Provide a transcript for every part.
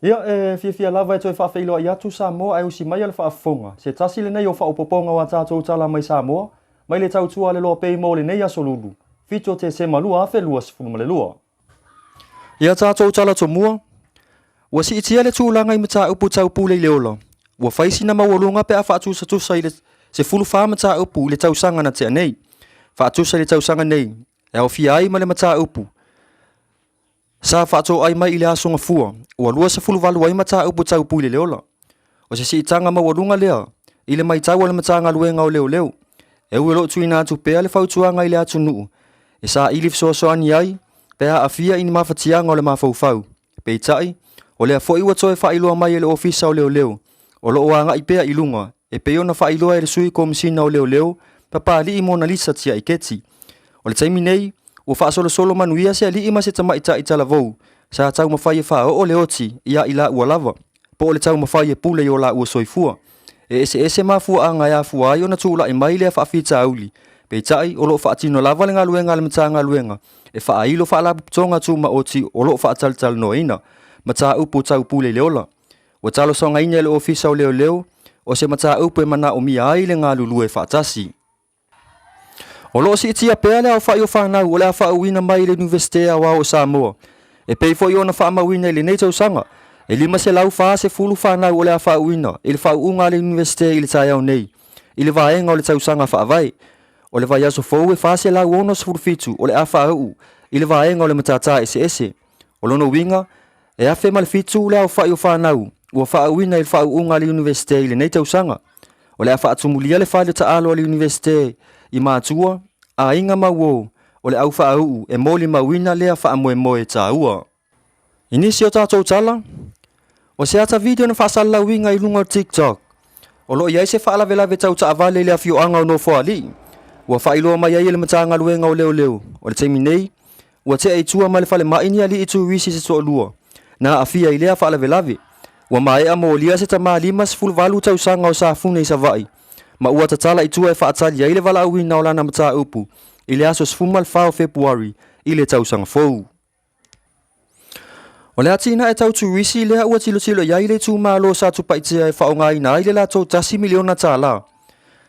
Ia, e fiafia lava e toe faafeiloai atu Samoa ae usi maia le faafofoga. Se tasi lenei o faaopoopoga o a tatou tala mai Samoa, mai le tautua a le Loa Pei mo lenei aso Lulu, 7 o Tesema 2022. Ia tatou tala tomua, ua siitia le tulaga i mataupu tau pule i le ola. Ua fai sina maualuga pe a faatusatusa i le 14 mataupu i le tausaga na tea nei. Faatusa i le tausaga nei, e aofia ai ma le mataupu sa faatoai mai i le Aso Gafua, ua 28 ai mataupu tau pule i le ola. O se siitaga maualuga lea i le matau a le Matagaluega o Leoleo, e ui o lo o tuuina atu pea le fautuaga i le atunuu e saili fesoasoani ai pe a aafia i ni mafatiaga o le mafaufau. Peitai, o lea foi ua toe faailoa mai e le Ofisa o Leoleo, o lo o agai pea i luga e pei ona faailoa e le Sui Komesina o Leoleo, Papalii Monalisa Tiaiketi. O le taimi nei, ua faasolosolo manuia se alii ma se tamaitai talavou sa taumafai e faaoo le oti ia i laua lava, po o le taumafai e pule i o laua soifua. E eseese mafuaaga e afua ai ona tulai mai lea faafitauli, peitai o lo o faatino lava le galuega a le Matagaluega e faailo faalapotopotoga tumaoti o lo o faatalatalanoaina mataupu tau pule i le ola. Ua talosagaina e le Ofisa o Leoleo o se mataupu e manaomia ai le galulue faatasi. O lo o siitia pea le aofai o fanau o le a faauuina mai i le Iunivesite Aoao o Samoa. E pei foi ona faamauina i lenei tausaga, e 540 fanau o le a faauuina i le faauuga a le Iunivesite i le taeao nei, i le vaega o le tausaga faavae. O le vaiaso fou e 467 o le a faauu i le vaega o le matata eseese. O lona uiga, e 1007 le aofai o fanau ua faauuina i le faauuga a le Iunivesite i lenei tausaga. O le a faatumulia le fale taalo a le Iunivesite i matua, aiga ma uo o le au faauu e molimauina lea faamoemoe taua. I nisi o tatou tala, o se ata video na faasalalauina i luga o TikTok, o lo o i ai se faalavelave tau taavale i le afioaga o Nofoalii, ua faailoa mai ai e le Matagaluega o Leoleo, o le taimi nei, Ua tea i tua ma le falemai ni alii turisi se toalua na aafia i lea faalavelave. Ua maea molia se tama 58 tausaga o Safune i Savaii, ma ua tatala i tua e faatali ai le valaauina o lana mataupu i le aso 14 o Fepuari i le tausaga fou. O le atinae tau turisi lea ua tilotilo i ai le itumalo o Satupaitea e faaaogaina ai le latou $1 miliona.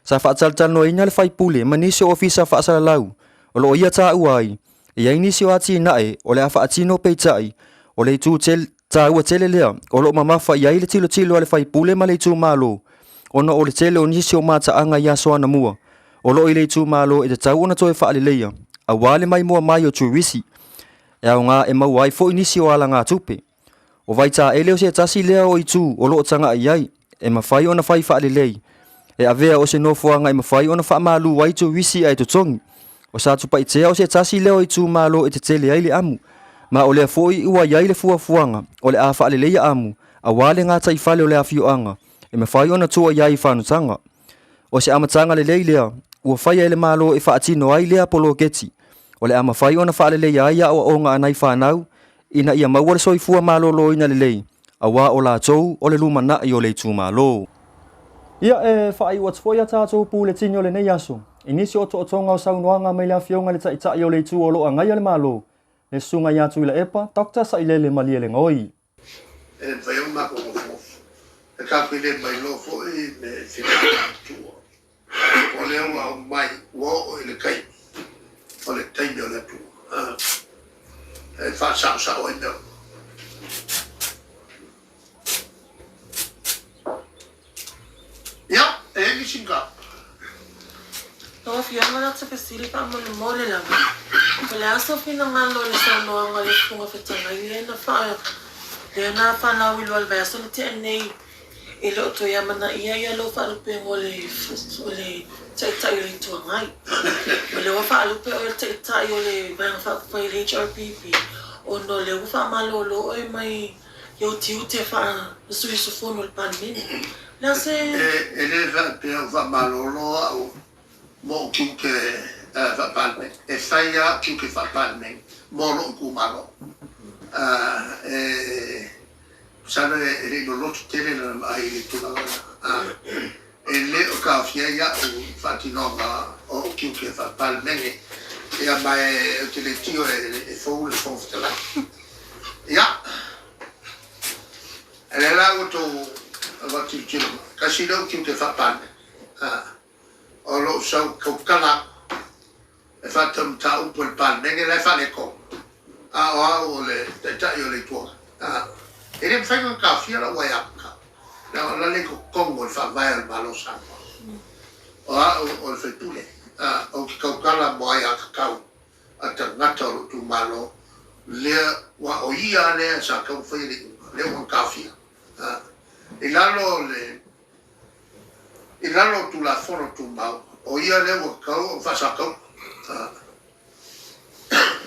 Sa faatalatalanoaina le faipule ma nisi o ofisa faasalalau o lo o ia taua ai, e i ai nisi o atinae o le a faatino peitai, o le itu taua tele lea o lo o mamafa i ai le tilotilo a le faipule ma le itumalo, ona o le tele o nisi o mataaga i aso anamua o lo o i le itumalo e tatau ona toe faaleleia aua le maimoa mai o turisi e aoga e maua ai foi nisi o alagatupe. O Vaitaele o se tasi lea o itu o lo o taga'i i ai, e mafai ona fai faalelei, e avea o se nofoaga e mafai ona faamalu ai turisi ae totogi. O Satupaitea o se tasi lea o itumalo e tetele ai le amu, ma o lea foi ua i ai le fuafuaga o le a faaleleia amu aua le gataifale o le afioaga e mafai ona tua i ai i fanotaga. O se amataga lelei lea ua faia e le Malo e faatino ai lea poloketi o le a mafai ona faaleleia ai aoaoga a nai fanau ina ia maua le soifua maloloina lelei aua o latou o le lumanai o le itumalo. Ia, e faaiu atu foi a tatou puletini o lenei aso i nisi o otootoga o saunoaga mai le Afioga i le Taitai o le Itu o lo o agaia le Malo, le Susuga ia Tuilaepa Doctor Sailele Malielegaoi. E le mafai ona matou nofonofo. E tatou te le mailoa foi me finagalo tua. O lea ua aumai, ua oo i le taimi, o le taimi o le Atua e faasaosao ai mea uma. Ia, e i ai nisi mataupu? Lau Afioga Dr. Fesili faamolemole lava, o le a sou finagalo i le saunoaga a le Fofoga Fetalai lea na faa, lea na faalauiloa i le vaiaso na tea nei E le o toe amanaia ia lou faalupega o le o le Taitai o le Itu Agai. O lea ua faalupe oe le Taitai o le Vaega Faaupufai o le HRPP ona o lea ua faamalolo oe mai i ou tiute faa-sui usufono o le Palemene. O le a se. E le faapea ua faamalolo au mo ou tiute faa-Palemene. E fai lava ou tiute faa-Palemene mo lou itumalo. E Masalo e le i loloto tele lana vaai i le tulaga lena. E le o taofia ai au faatinoga o ou tiute faa-Palemene, ia ma ou te le tio e fou le Fofoga Fetalai. Ia. A lea la ua outou avatu tilotilo mai, tasi lea ou tiute faa-Palemene, o lou sau tautala atu e faatatau mataupu a le Palemene la e faaletonu, a o au o le Taitai o le Itu Agai. E le mafai ona taofia lau aiatatau, leaga o la le i totonu o le Faavae o le Malo o Samoa. O au o le sui usufono, ou te tautala mo aiatatau a tagata o lou itumalo, lea aua o ia lava lea sa tatau ona faia le iuga, lea ua na taofia. I lalo o le I lalo o Tulafono Tumau, o ia lea ua tatau ona faasataua.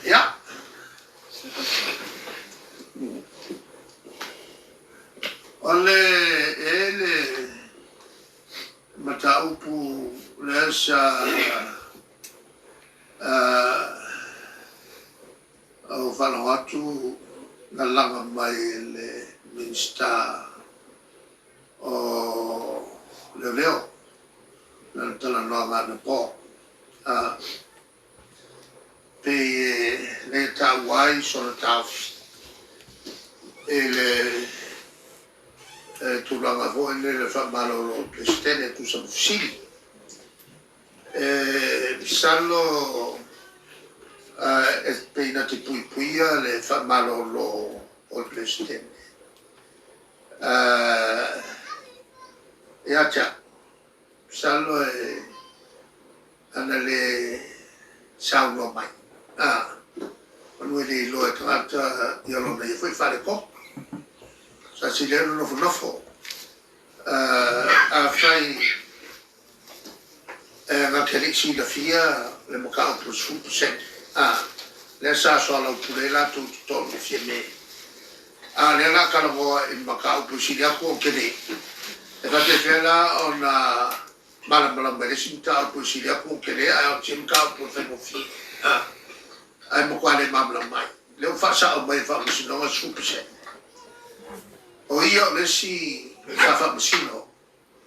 Ia. O le, e i ai le mataupu lea sa ou faalogo atu na laga mai e le Minisita o Leoleo lana talanoaga anapo. A pei e le taua ai sona taofi i le tulaga foi lele faamalolo o le Peresetene e tusa ma fesili. E masalo e pei na te puipuia le faamalolo o le Peresetene. Ia te au, masalo e ana le saunoa mai, manu e le iloa e tagata ia lona ia foi faaletonu. Sa sili ai ona nofonofo. Afai e na te le i silafia le mataupu i le 10%, lea sa soalaupule ai latou i totonu o Fiame, a o lea o le a talanoa i le mataupu e sili atu ona tele. E faapefea la ona malamalama i le isi mataupu e sili atu ona tele ae o le mataupu e faigofie, ae matua le malamalama ai. Lea ua faasao mai e le Faamasinoga le 10%. O ia o le isi sa faamasino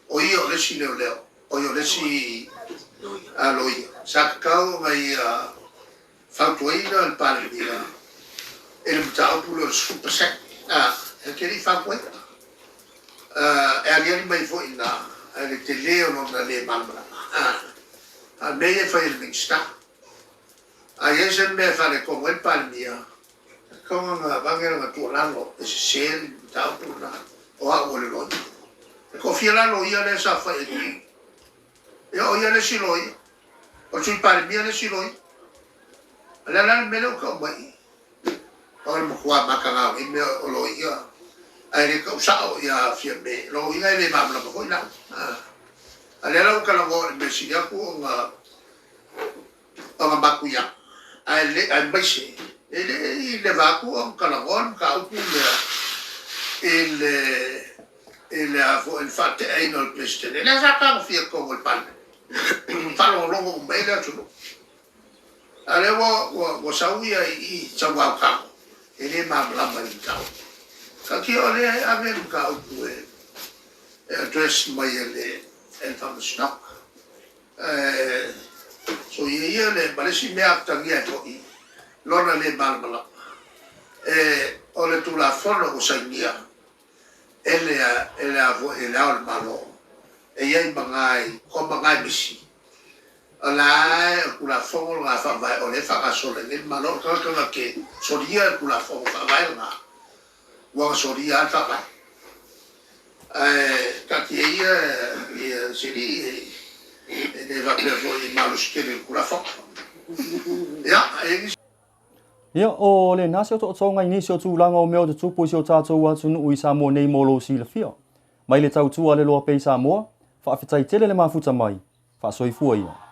O ia o le isi leoleo, o ia o le isi loia. Sa tatau ona ia fautuaina le Palemia i le mataupu lea o le 10%. E te le i fautuaina. E aliali mai foi i ina le tele o lona le malamalama. A o le mea ia e fai e le Minisita. A i ai se mea e faaletonu ai le Palemia, e tatau ona aveane lana tuualalo e sese le mataupu lena, o au o le loia. E toafia la loia lea sa fai ai i Ia o ia le isi loia, o le Sui Palemia le isi loia. O le a la le mea lea ua tau mai i i? O le matua mataga o nei mea o loia, ae le tau sao ia Fiame, lona uiga e le malamalama foi la. A o lea la ua talanoa i le mea sili atu ona ona matuia, ae le, aemaise e le i leva atu ona talanoa le mataupu lea i le, i le a foi, le faateaina o le Peresetene. Lea sa tagofia i totonu o le Palemene, faalogologo uma i ai le atunuu. A o lea ua, ua, ua sau ia i i, sau autago, e le malamalama i le mataupu. Taatia o lea e ave le mataupu e, e address mai e le, e le Faamasinoga. Ae soia ia le ma le isi mea atagia ai foi lona le malamalama, e o le Tulafono ua sainia e le e le a foi e Le Ao o le Malo, e i ai ma nai koma nai misi. O la e o le Tulafono lena Faavae o lea e faagasolo ai nei le Malo. O le tagata na te solia le Tulafono Faavae lena, ua na solia lava le Faavae. Ae taatia ia ia Sili e le faapea foi e malosi tele i le Tulafono. Ia, e i ai Ia, o lena se otootoga i nisi o tulaga o mea o tutupu i si o tatou atunuu i Samoa nei mo lou silafia. Mai le tautua a le Loa Pei Samoa, faafetai tele le mafuta mai. Faasoifua ia.